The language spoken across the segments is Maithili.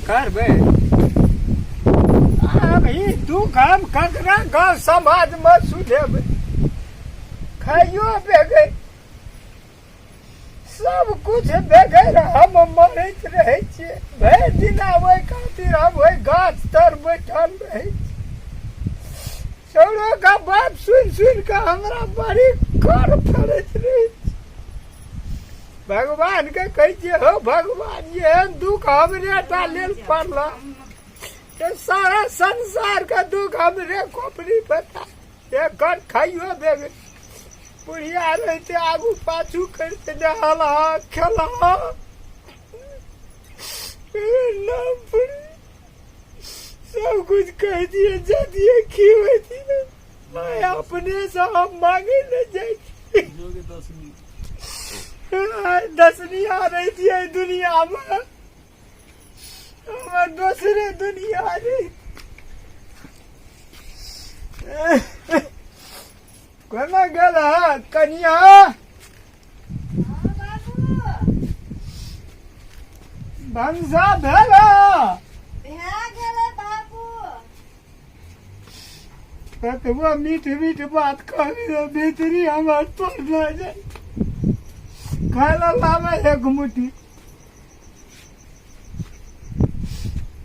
करबै? आब ई दुख हम ककरा गाँव समाजमे सुझेबै? खाइयो बेगैर, सब कुछ बेगैर हम मरैत रहै छियै। भरि दिना ओहि खातिर हम ओहि गाछ तर बैठल रहै छी। छौड़ो का बात सुनि सुनि कऽ हमरा बड़ी कर फड़ैत रहै छै। भगवान के कहै छियै, हो भगवान, एहन दुख हमरे टा लेल पड़ल तऽ सारा संसार के दुख हमरे खोपड़ी पता। एकर खाइयो देबै, बुढ़िया रहिते आगू पाछू करिते, नहला खेला नाम पुरी सब कुछ कह दिए, जा दिए, खिए दिए। मैं अपने से हम मांगे ले जाए। दसनिया रही थी दुनिया में, हमर दोसरे दुनिया रही। कोना गेल है कनिया? भनसा भेल? भए गेलै बाबू। कतबो मीठ मीठ बात कहबी तऽ भीतरी हमर तोड़ नहि जाय। खाय लए लाबै एक मुट्ठी।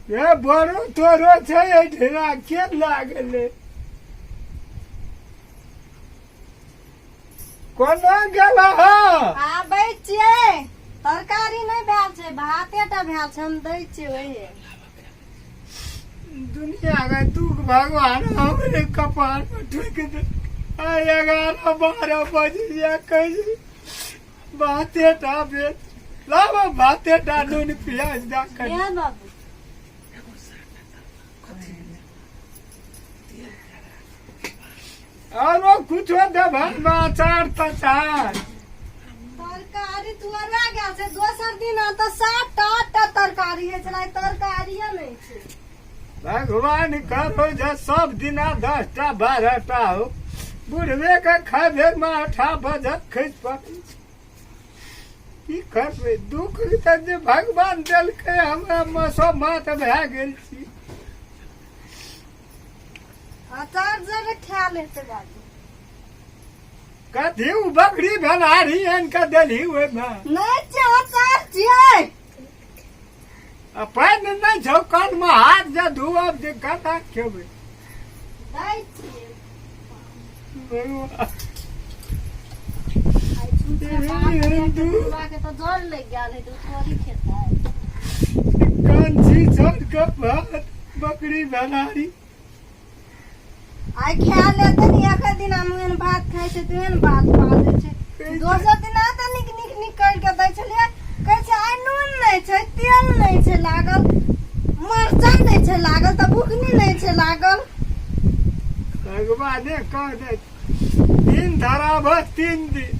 हे, बड़ो तोरो छै एहिठिना, के लए गेलै? कोना गेल हँ? आबै छियै। तरकारी नहि भेल छै, भाते टा भेल छै। हम दै छियै ओहे। दुनिया के दुख भगवान हमरे कपार पर ठोकि दे। आइ 11-12 बजे या कहै भाते टा भेल, लाब भाते टा, नून प्याज दऽ कऽ। दे बाबू। आरो कुछो देबहन, अचार तचार? तरकारी तुअरा गेल छै। दोसर दिन तऽ 7टा 8टा तरकारी होइ छलै, तरकारिये नहि छै। भगवान करो जे सब दिना 10टा 12टा हो। बुढ़बे के खाबे मे आठा बजत खसि पड़ै छै। की करबै, दुख तऽ जे भगवान देलकै हमरा, मसो मात भए गेल छी। अचार जरे खा लेते बाबू। कथी उ बकरी भेलारी आनि कऽ देलही ओहिमे? नहि छै, अचार छियै। आ पानि नहि छौ कलमे, हाथ जे धोअब जे केना खेबै? दै छियै। भगवान। आइ छूछे बाप रे, बुढ़बा के तऽ जर लागि गेल है, तऽ थोड़ी खेतै। कंची छोड़ कऽ भात बकरी भेलारी। आइ खा लेते ने, एक दिन हम एहन भात खाइ छै तऽ एहन बात बाजै छै। दोसर दिन तऽ नीक नीक नीक करि कऽ दै छलियै, कहै छै आइ नून नहि छै, तेल नहि छै लागल, मरचाइ नहि छै लागल, तऽ बुकनी नहि छै लागल। भगवाने कह दे, दिन धराब 3 दिन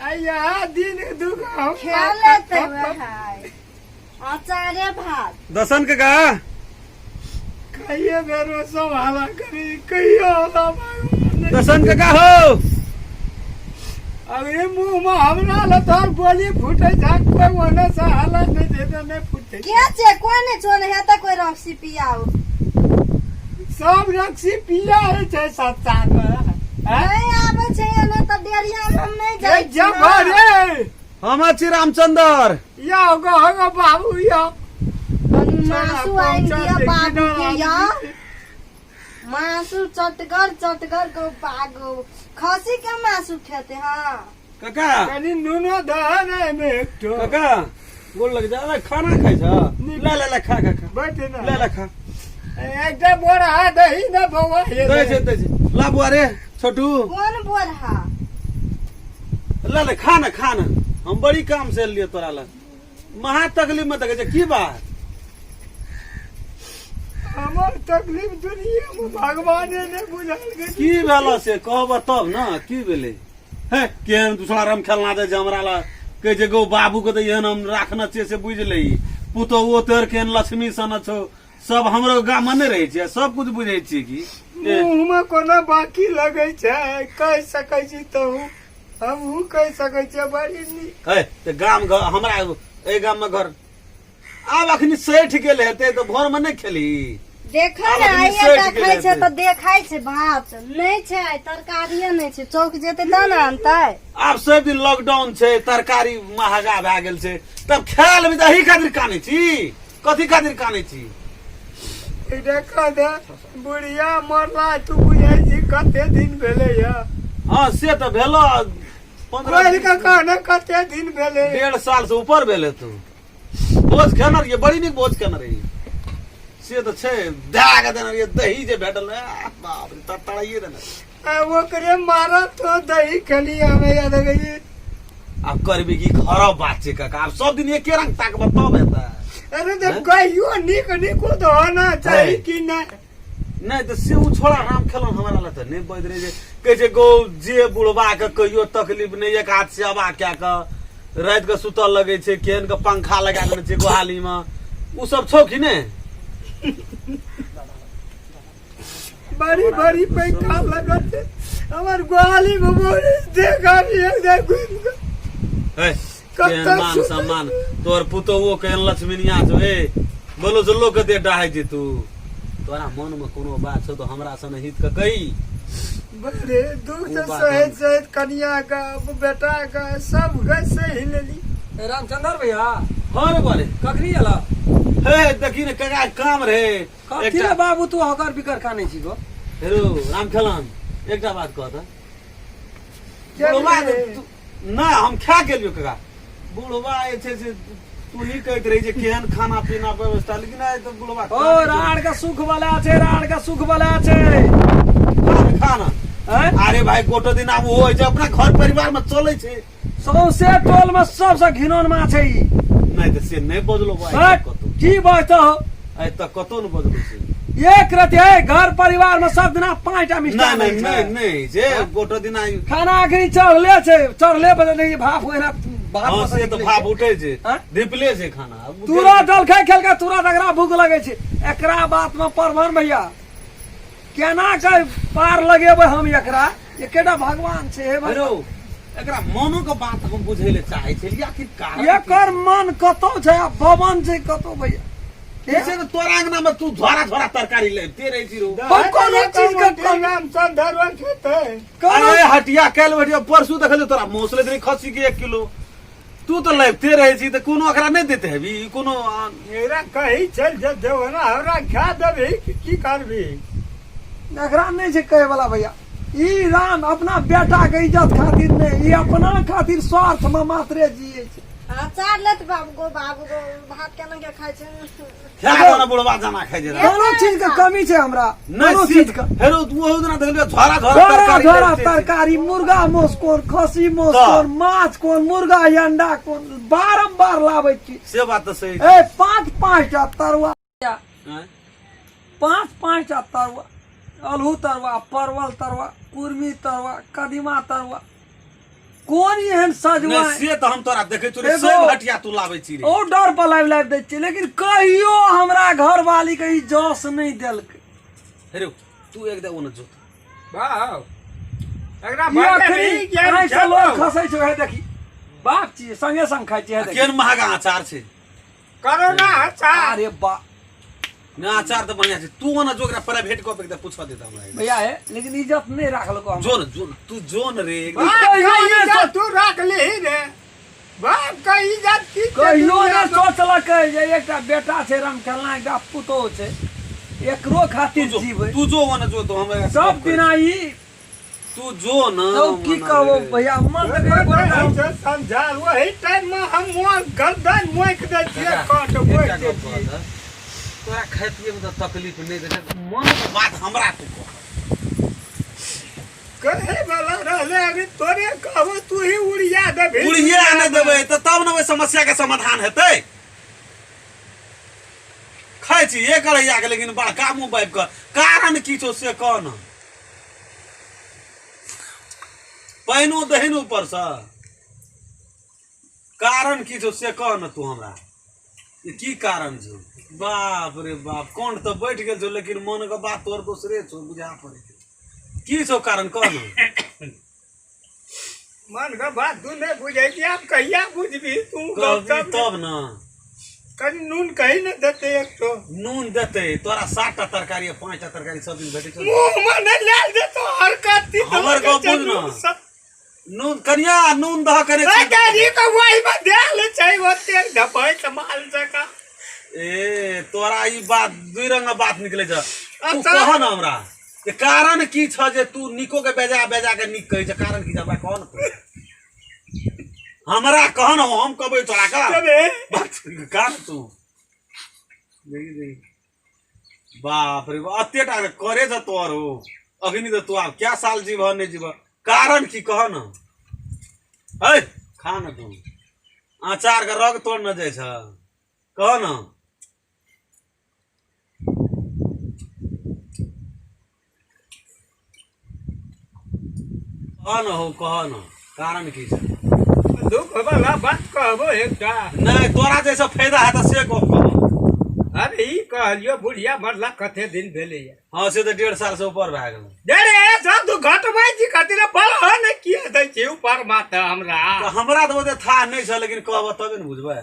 आ यहाँ दिन दुख हम खा लेते वएह अचारे भात। दसन काका। कहियो बेरो सब हाला करी, कहियो हाला भगवान। दसन काका हो। अरे मुंह में हमरा ल तोहर बोली फूटे छै, कोई ओने से हाला नहीं दे तो नहीं फूटे। के छै? कोई नहि छो, नहि हेतै कोई रक्सी पियाओ। सब रक्सी पिया है छै सच्चा में। नहि आबै छै एना तऽ डेरिया मे हम नहि जाइ जब छियै। रे। हम छी रामचंद्र। या गो गो बाबू या। मासु आनि दिअ बाबू के, या मासु चटगर चटगर गो बागो, खसी के मासु खेते। हाँ। काका। कनि नूनो दह ने एहिमे एकठो। काका, गोर लग जा। अरे, खाना खाइ छ? ले ले ले, खा खा खा। बैठ ने। ले ले, खा। एकटा बोरा दही ने बौआ। दै छै, दै छै, ला बुआ रे छोटू। कोन बोरहा? ले ले, खा ना, खा ना। हम बड़ी काम से एलियै तोरा लग, महा तकलीफ में देखै छै। की बात? हमर तकलीफ दुनिया में भगवाने ने बुझल के। की भेल से कहब तब ने, की भेलै हे? केहन दूसरा रम खेलना दे जे हमरा लग कहै छै गौ बाबू के तऽ एहन हम राखने छियै से बुझि लही। पुतोहुओ तोहर केहन लक्ष्मी सन छौ। सब हमरो गाम मे नहि रहै छियै, सब कुछ बुझै छियै की ए, मुँह में कोनो बाकी लगै छै? कहि सकै छी तहु, हमहूँ कहि सकै छियै, बड़ी नीक। है तऽ गाम घर हमरा एहि गाम मे घर। आब अखनी सठि गेल हेतै तऽ भोरमे नहि खेलही? देखै आब ने अखनी आइए सठि टा गेल खाइ छै हेतै। तऽ देखाइ छै भात नहि छै, आइ तरकारिए नहि छै, चौक जेतै तब ने आनतै। आब सब दिन लॉकडाउन छै, तरकारी महगा भए गेल छै, तब खाय लेबै तऽ एही खातिर कानै छी? कथी खातिर कानै छी? देखा दे बुढ़िया मरला तू बुझै छी कते दिन भेलै या? हँ, से तऽ भेलो 15 कोइल के कहने कते दिन भेलै? 1.5 साल से ऊपर भेल हेतौ। भोज खेने रहियै, बड़ी नीक भोज खेने रहियै, से तऽ छै। दए के देने रहियै दही जे भेटल रहै, आह, बाप रे, तड़तड़ाइए देने रहै। आ ओकरे मारत तो दही खेली हमे याद गई। आब करबी की? खराब बात छै काका, आब सब दिन एके रंग ताकब तब हेतै। अरे तऽ कहियो नीक नीको तऽ होना चाही। है। कि नहि? नहि तऽ से ओ छोड़ा राम खेलन हमरा लए तऽ नहि बजि रहै छै। कहै छै गौ जे बुढ़बा के कहियो तकलीफ नहि, एक हाथ सेवा कए कऽ राति के सुतल लगै छै, केहन के पंखा लगा देने छै गोहाली मे, ओ सब छौ कि नहि? बड़ी बड़ी पंखा लगल छै हमर गोहाली में, बोरे देखा भी एक घुमि कऽ। हे, कतऽ केहन मान सुतै? सम्मान तोहर पुतोहुओ केहन लक्ष्मीनिया छौ। हे, बोलो से लोक के दे डाहै छै तू। तोरा मन मे कोनो बात छौ तऽ हमरा सन हित के कही। बड़े दुख ओ से बात सहैत सहैत कनिया के बेटा के सब के सही लेली। ए रामचंद्र भैया। हाँ रे बड़े। कखनी एला? हे, देखी ने कका, काम रहे। कथी रे बाबू, तू हकर बिकर खाने छी गो? हेरो राम खेलन, एकटा बात कह तऽ। क्या बुढ़वा रे? नहि, हम खा गेलियो काका। बुढ़वा जे छै से तू ही कहैत रही जे केहन खाना पीना व्यवस्था, लेकिन आइ तऽ बुढ़वा ओ राड़ के सुख वाला छै, राड़ के सुख वाला छै। खाना हैं? अरे भाई, गोटो दिन आब होइ छै, अपना घर परिवार में चलै छै। सौंसे टोल में सबसे घिनौन माछ है ई। नहि तऽ से नहि बजलो आइ हट, तक कतौ। की बजतो हो? आइ तक कतौ नहि बजलो से। एक रति है घर परिवार में सब दिना 5 टा मिष्ठान नहि होइ नहि छै। नहि नहि जे गोटो दिन आइ खाना अखनी चढ़ले छै, चढ़ले बदल देखी भाप होइना भाप हँ, से तऽ भाप उठै छै। हँ? धिपले छै खाना। तुरंत जलखै खेलकै, तुरंत एकरा भूख लगै छै। एकरा बात में परभन भैया केना के पार लगेबै हम एकरा? एकेटा भगवान छै हे भगवान। हेरो, एकरा मनो के बात हम बुझै ले चाहै छलियै, आखिर कारण की? एकर मन कतौ छै आ बवन छै कतौ भैया। की छै ने तोरा अंगना में तू झोरा झोरा तरकारी लेते रहै छी रो। पर कोनो चीज के कमी- रामचंद्र खेतै। कोनो अरे हटिया काल्हि हटिया परसू देखलियौ तोरा मौस लैत रही खस्सी के 1 किलो, तू तऽ लबिते रहै छी, तऽ कोनो एकरा नहि देते हेबी ई कोनो एकरा कही चल जे देबो ना हमरा खा देबही कि की करबी? एकरा नहि छै कहै वाला भैया। ई राम अपना बेटा के इज्जत खातिर नहि, ई अपना खातिर स्वार्थ में मात्रे जिए छै। अचार लेत बाबू गो, बाबू गो, भात केना के खाइ छै? खा दो ना बुढ़वा जाना खाइ जे। कोनो चीज के कमी छै हमरा? नहि कोनो से चीज के हेरो, तू ओहो दिना देखलियौ झोरा झोरा झोरा तरकारी झोरा लबिते छी। तरकारी, मुर्गा मांस कोन, खस्सी मांस तऽ। कोन, माछ कोन, मुर्गा अंडा कोन, बारम्बार लाबै छी। से बात तऽ सही छै। ए 5 5 टा तरुआ। आँय? 5 5 टा तरुआ, आलू तरुआ, परवल तरुआ, कुर्मी तरुआ, कदीमा तरुआ, कोन एहन सजुआ? नहि से तऽ हम तोरा देखै छियौ रे, एगो- सब हटिया तू लाबै छी रे। ओ डर पर लाबि लाबि दै छियै, लेकिन कहियो हमरा घरवाली के ई जस नहि देलकै। हेरो, तू एक दे ओने जोत। बाप एकरा ई अखनी भरके ज्ञान आँखि से लोर छौ। खसै छै। हे देखी, बाप छियै, संगे संग खाइ छियै, हे देखी। केहन महगा अचार छै। करोना अचार। अरे बा। नहि, अचार तऽ बढ़िया छै। तू ओना जो, एकरा प्राइवेट कऽ के पूछऽ दे हमरा। भैया हे, लेकिन इज्जत नहि राखलको हमरा। जो न, जो न, तू जो न रे। बाप कहियो का नहि इज्जत तू रख ली रे, बाप का इज्जत की छै कहियो दुनिया नहि में? सोचलकै जे एकटा बेटा छै रामखेलना, एकटा पुतोह छै, एकरो तू खातिर जो, जीबै। तू जो ओना जो, तो हम एकरा सब दिना ई तू जो न। तब की ओना कहबो रे। भैया, मन तऽ कहियो वही कोनो छै समझाल, वही टाइम में हम मोर गर्दन मोकि दै छियै, काका, काट एकटा मोकि दै गप छियै। कहऽ तऽ, तोरा खाय पिए मे तऽ तकलीफ नहि दै छै, मन के बात हमरा तू कह। कहे वाला रहले, अभी तोरे कहबो, तू ही उड़िया देबही। उड़िए नहि देबै तऽ तब ने ओहि समस्या के समाधान हेतै। खाइ छी एक अढ़ैया के, लेकिन बड़का मुँह बाबि कऽ, कारण की छौ से कह न। पानिओ दही ऊपरसँ, कारण की छौ से कह न तू हमरा, ई की कारण छौ? बाप रे बाप, कोन तऽ बैठ गेल छौ, लेकिन मन के बात तोहर दोसरे छौ बुझा पड़ै छै। की छौ कारण, कह न। मन के बात तू नहि बुझै छी, आब कहिया बुझबही तू? कहबी तब तब न। कनि नून कही ने देते एक तो। नून देतै तोरा 7टा तरकारी आ 5टा तरकारी सब दिन भेटै छौ। मुँह मे नहि लायल देतो हरकत ती तऽ हमर लगै गप छै बुझ न। नून सब। नून कनिया नून दह कने ए, दादी के वही मे देल छै ओतेक धपैत माल जकाँ। ए तोरा ई बात दुई रंग बात निकले छ। तू अच्छा। कह न हमरा जे कारण की छ जे तू निको के बेजा बेजा के निक कहै छ, कारण की छ हमरा कह न तू। हमरा कह न, हम कहबै तोरा का तबे बात का न तू देखी देखी बाप रे बाप, अते टा करे छ तोर हो अखनी त तू आब क्या साल जीव नहीं जीव, कारण की कह न। है खा न तू अचार के रग तोड़ न जाइ छ, कह न। कह न हो, कह न कारण की छ। दुख वाला बात कहबो एकटा। नहीं तोरा जैसा फायदा है तो से गप कह। अरे ई कहलियो बुढ़िया मरला कते दिन भेलैया। हाँ से तो 1.5 साल से ऊपर भए गेल। अरे सब तू घटबै छी कथी रे बड़ ने किया दै छी ऊपर माथा हमरा। तऽ हमरा तऽ ओते था नहि छ, लेकिन कहब तबे ने बुझबै।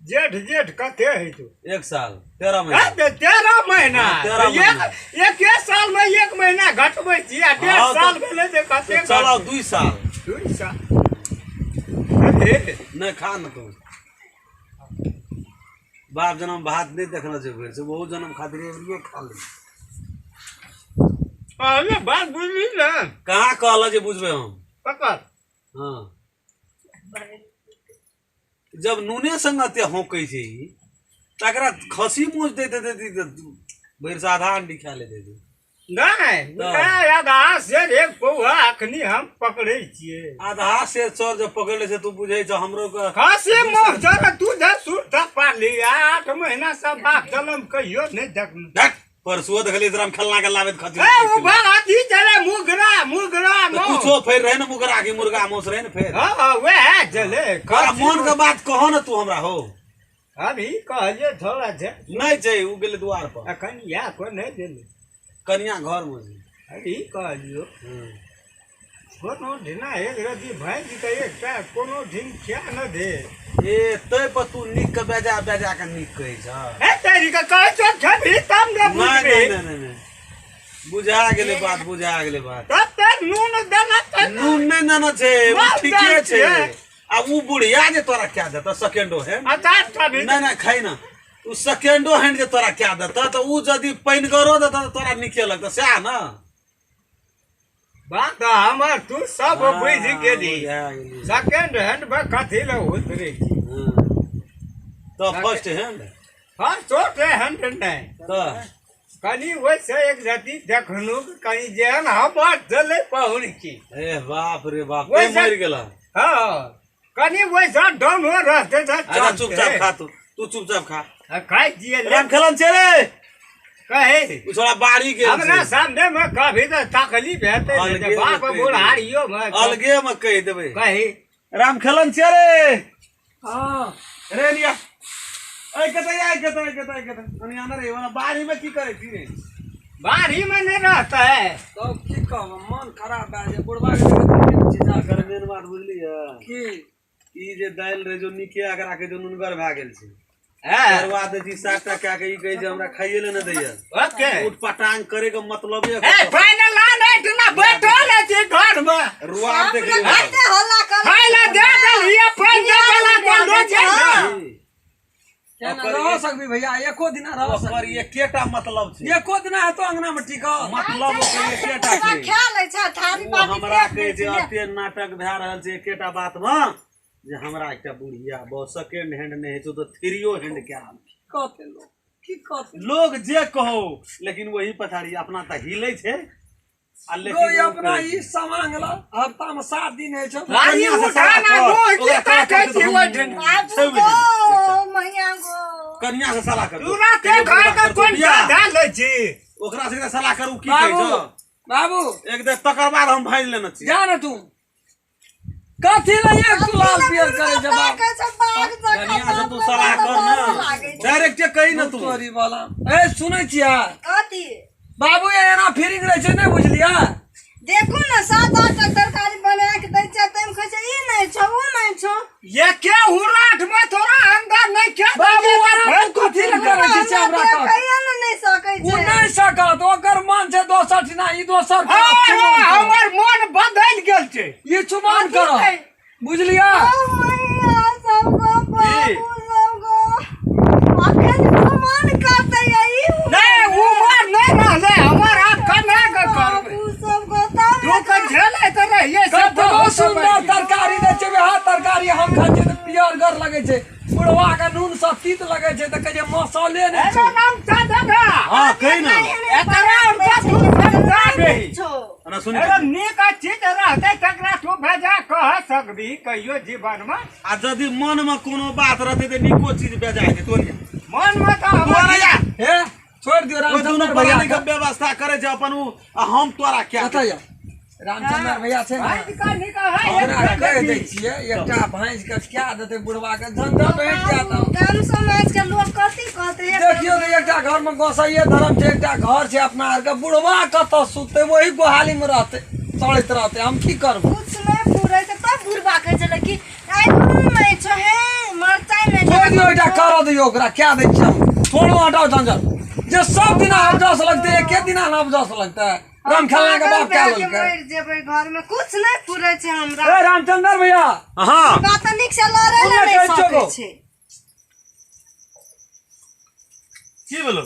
जेठ जेठ कते है तू? 1 साल 13 महीना। अरे 13 महीना। हाँ, 13 महीना। एक साल में 1 महीना घटबै छी आ 1.5 हाँ, साल भेलै जे कते चलाओ 2 साल। 2 साल। अरे नहि खा न तू। बाप जनम भात नहीं देखना छै भरि से, बहुत जनम खातिर एबरियो खा ले। अरे बात बुझली ना। कहाँ कहल जे बुझबै हम? पकड़। हाँ जब नूने संग एते होकै छै ई, तकरा खसी मोच दैत दैत भरि से आधा अंडी खा लेते। नहीं नहीं आधा सेर एक पौआ अखनी हम पकड़ै छियै। आधा सेर चोर जब पकड़ लै छै तू बुझै छ हमरो के खसी मोच जरा तू जे सुरता पाली 8 महीना से बाप जलम कहियो नहीं देखलु। धक परसुओ देखलियै तोरा हम खेलना के लाबैत खसी। ए उ बार अथी छलै मुगरा मुगरा तऽ कुछो फेर रहे ने मुगरा के मुर्गा मौस रहे ने फेर। हाँ वएह छलै। तोरा मन के बात कह न तू हमरा हो। अभी कहलियै थोड़ा छै। नहीं छै उ गेलै दुआर पर। अखन इएह को नहीं गेलै। कनिया घर में छै। अभी कहलियो कोनो दिना एक रति भैंस के एकटा कोनो दिन खिया न दे। ए तै पर तू निक के बेजा बेजा के निक कहै छ। ए तेरी के कहै छौ खेबही तब ने नहीं बुझबही। नहीं नहीं नहीं बुझा गेलै बात, बुझा गेलै बात। तब तऽ नून देना तऽ नून नहि देना छै, उ बाप ठीके दाम छै। छै। आ उ बुढ़िया जे तोरा क्या देतऽ सेकेंडो हैंड। अचार खाबही। नहीं नहीं खाइ ना, उ सेकेंडो हैंड जे तोरा क्या देतऽ तऽ उ यदि पानिगरो देतऽ तऽ तोरा नीके लगतऽ, सएह न? बात हमर तू सब बुझि गेली। बुझा गेली। सेकेंड हैंड में कथी लए उतरै छी? तऽ फर्स्ट हैंड? फर्स्ट हैंड नहि। तऽ कनि ओहिसँ एक रति देखलहुँ कनि जेहन हमर छलै पहुन की। ए बाप रे बाप, ओहिसँ मरि गेला। हाँ कनि ओहिसँ डाउन हो रहतै तऽ अच्छा चुपचाप चलतै। खा तू, तू चुपचाप खा। खाइ छियै ले। राम खेलन छै रे। कहै उ छोड़ा बाड़ी गेल हमरा छै। सामने में कभी तऽ तकलीफ हेतै ने, अलगे बाप में कहि बुढ़ारियो में अलगे में कहि देबै। कही राम खेलन छै रे। हाँ रे लिया। ऐ कतऽ ऐ कतऽ ऐ कतऽ ऐ कतऽ कनि आना रे, ओना बाड़ी में की करै छी रे? बाड़ी में नहीं रहतै। तब की कहब, मन खराब भए जाइ बुढ़बा के देखैत छी जा एकर मेन बात बुझलियै की? ई जे दालि रहे जो नीके एकरा के जो नुनगर भए गेल छै। हाँ तरुआ दै छी 7 टा कए के ई कहै छै हमरा खाइए ले नहि दैया। ओके। ऊट पटांग करे के मतलबे ए फाइनल आ नहीं दिना बैठल छी घर में। रुआब देख लियौ। कते हल्ला कर खाइ ला दे देलियै पानि दे वाला के लो छै ने। केना रह सकबी भैया, एको दिना रह ओकर सकबी। एकेटा मतलब छै। एको दिना हेतौ अंगना में टिकल। मतलब ओकर एकेटा छै। खा लै छै थारी ओ बाटी हमरा फेंक कहै दै छै छै। अते नाटक भए रहल छै एकेटा बात में जे हमरा एकटा बुढ़िया बहुत सेकेंड हैंड नहि होइ छै तऽ थ्रियो हैंड के आल। कहते लोग की कहते लोग जे कहो, लेकिन वही पछाड़ी अपना तऽ हिलै छै। आ लेकिन लोग ओ अपना कहै ई छै। समांग ला हफ्ता में 7 दिन होइ छै। गाड़ी कनिया से उठा सलाह ना कर। मुँह की ओकरा ताकै कहै छी छै ओहि दिन। बाबू छै गो, बुझलियै। मैया गो। कनिया से सलाह कर। तू राते घर के कोन धए लै छी? ओकरा से सलाह करू की कहै बाबू छौ? बाबू एक देर तकर बाद हम भाजि लेने छी। जा ने तू कथी लए एक तू लाल पियर करै छै बाप? ताकै छै बाघ जकाँ, कनिया से तू बाप रे सलाह बाप, कर डर ना, लागै छै। डायरेक्ट कही ना तू। तोरी वाला ए सुनै छियै कथी? बाबू एना फीरिंग रहै छै नहि बुझलियै? देखू ने 7-8 टा तरकारी बना के दै छै, ताहिमे कहै छै ई नहि छौ ओ नहि छौ। ये के हुराठ में तोरा अंदर नहीं के बाबू आराम कथी ले करै छी से हमरा कह। कहियो ने नहि सकै ओ छै। नहि सकत, ओकर मन छै दोसर ठिना, ई दोसर करत, अरे चुमान करत। हमर मन बदलि गेल छै। ई चुमान करत, बुझलियै? ओ मैया सबको बाबू सबको अखन चुमान करतै ई नहीं उमर नहीं रहलै हमर, आब कना के करबै? बाबू सबको तब तू के झेलै तऽ रहियै से कतबो बहुत सुंदर तरकारी दै छै, वएह तरकारी हम खाइ छियै तऽ पियरगर लगै छै, बुढ़वा के नून सब तीत लगै छै, तऽ कहै छै मसाले नहि अरे छै। राम दादा हाँ कही ना। एकरा और का तू समझा देही। छौ। ना सुनी। अरे नीक चीज रहतै तकरा तू भेजा कह सकबी कहियो जीवन में? आ यदि मन में कोनो बात रहतै तऽ नीको चीज बेजा हेतै। तोरी मन में तऽ तोरा हमर या हे छोड़ि दियौ ओ दुनू रामचंद्र भैया प्राणी के व्यवस्था करे छै अपन उ, आ हम तोरा क्या? कतऽ यऽ रामचंद्र भैया छै ने? भैंस का नीक है। ओकरा कहि दै छियै, एकटा भैंस के क्या देतै बुढ़वा के, झंझट हटि जायत। गाम समाज के लोग कथी कहतै? देखियौ ने, एकटा घर में गोसाइये धर्म छै, एकटा घर छै अपना आरके, बुढ़वा कतऽ सुततै? वही गोहाली में रहतै, सड़ैत रहतै, हम की करबै? कुछ नहि पूरै छै तब बुढ़बा कहै छलै कि आइ नून नहि छौ, हे मरचाइ नहि। छोड़ि दियौ, एकटा करऽ दियौ ओकरा, क्या दै छियै हम। छोड़ू, हटाउ झंझट। जे सब दिना अवजस लगतै, एके दिना ने अवजस लगतै? राम खेलना के बाप क्या पागल भए के लेलकै? मरि जेबै, घर में कुछ नहि पूरै छै हमरा। ए रामचंद्र भैया। हाँ। बात तऽ नीक से लड़ै लए हमरा नहि कहै छियौ सकै गो। छै। की भेलौ?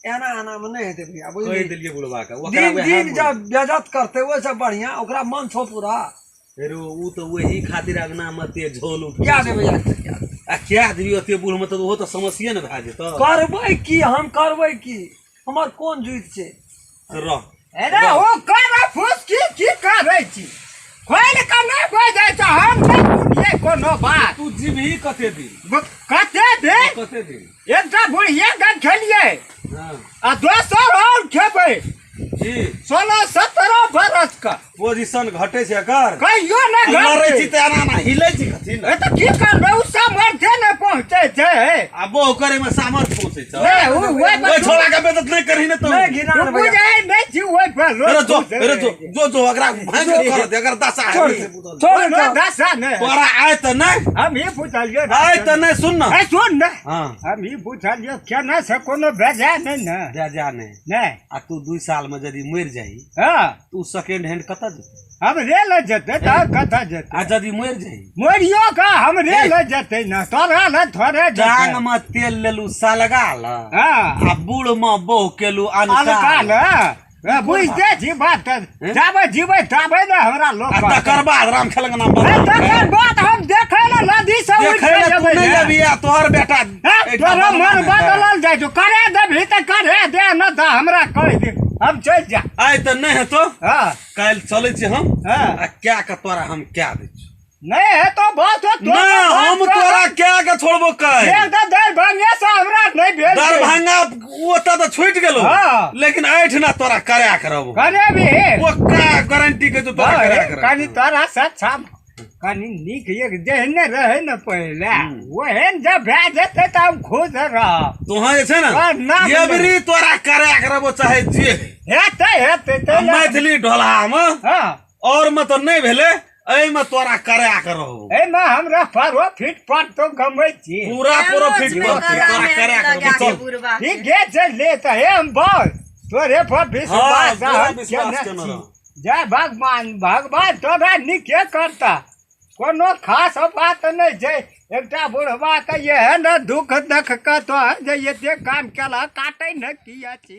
एना एना मे नहि हेतै भैया, कहि बुझलियै? देलियै बुढ़वा के ओकरा दिन वएह दिन मोन। जब बेजत करतै, ओहिसँ बढ़िया ओकरा मन छौ पूरा। फेर उ तऽ वही खातिर अगना में ते झोल उठ क्या देबै भैया, क्या देबै? आ क्या देबी ओते बूढ़ में तऽ ओहो तऽ समस्ये ने भए जेतौ। करबै की हम, करबै की? हमर कोन जुइत छै? रह। अरे ओ कर फूस की की करै छी, खोलि कऽ नहि बजै छै, हम नहि सुनियै कोनो बात। तू जीबही कते दिन? कते दिन? कते दिन? एकटा बुढ़िया के खेलियै। हाँ। आ दोसर और खेबै। जी। 16-17 बरस का पोजीशन घटे छै एकर। कहियो नहि लड़ै घटतै। छी तऽ एना एना हिलै छी कथी ने? ए तऽ की करबै, ओ सामर्थ्य नहि पहुँचै छै। आ बहु करे में सामर्थ्य पहुँचै छै। नहि, ओ ओहि पर ओहि छोड़ा के बेइज्जत नहि करही ने तू। नहि घिना तू ने भैया। बुझै नहि छी ओहि पर लोक अरे जो, बुझै। अरे जो जो जो, एकरा भाँज के कर दे, एकर दशा छोड़ है। दे, छोड़ कोनो दे। दशा नहि। तोरा आय तऽ नहि। हम ई पुछलियै। आय तऽ नहि, सुन ने। ए सुन ने। हाँ। हम ई पुछलियै, केना से कोनो बेजा नहि ने? बेजा नहि। नहि। आ तू 2 साल में यदि मरि जाही? हाँ। तू सेकेंड हैंड कतऽ जेतै? हम रेल जेतै तऽ और कतऽ जेतै? आ यदि मरि जाही? मरियो के हम रेल जेतै ने, तोरा लए थोड़े जेतै। टांग में तेल लेलू सलगा ल। हाँ। आ बूढ़ में बहु केलू अलका अनकाल। ल बुझते छी बात, जाबे जीबै ताबे ने हमरा लोक आ कहतै। तकर बाद राम खेलक नाम ए, बदनाम तकर भेल। बाद हम देखै लए नदी से उठि देखै लए के तू जेबै नहि ने। अबही आ तोहर बेटा हे, एहिठाम तोरा मन बदनाम हेतै। बदलल जाइ छौ, करे देबही तऽ करे दे, न तऽ हमरा कहि दे, हम चलि जा। आइ तऽ नहि हेतौ। हाँ। काल्हि चलै छी हम। हाँ। आ क्या के तोरा हम क्या दै छी। नहि हेतौ बस नहि, हम तोरा क्या के छोड़बो काल्हि। एक तऽ दरभंगे से हमरा नहि भेल छै। दरभंगा ओतऽ तऽ छूटि गेलो। हाँ। लेकिन एहिठिना तोरा करा के रहबो। करे भी। पक्का गारंटी के जो तोरा करा के कनि रहबो। तोरा से अच्छा कनि नीक एक जेहने रहै ने पहिले, ओहन जब भए जेतै तऽ हम खुश रहब। तोहाँ जे छै ने हाँ, नाम एबरी तोरा करा के रहबो चाहे जे हेतै हेतै आ तऽ मैथिली ढोलहा मे हाँ। और में तऽ नहि भेलै, एहिमे तोरा करा के रहबो। एहिमे हमरा प्रॉफिट पड़तौ, गमै छी। पूरा प्रॉफिट मे पड़तै, गला तोरा मे करा के लगा रहबो। के चल। बुढ़बा के। ठीके छै, ले तऽ हे हम बोल तोरे पर विश्वास हाँ, हम विश्वास केने केने छी। रह। जय भगवान, भगवान तोरा नीके करता। कोनो खास बात नहि छै, एकटा बुढ़बा के एहन दुख देख कऽ तोहर जे एते काम केलह काटै ने किया छी।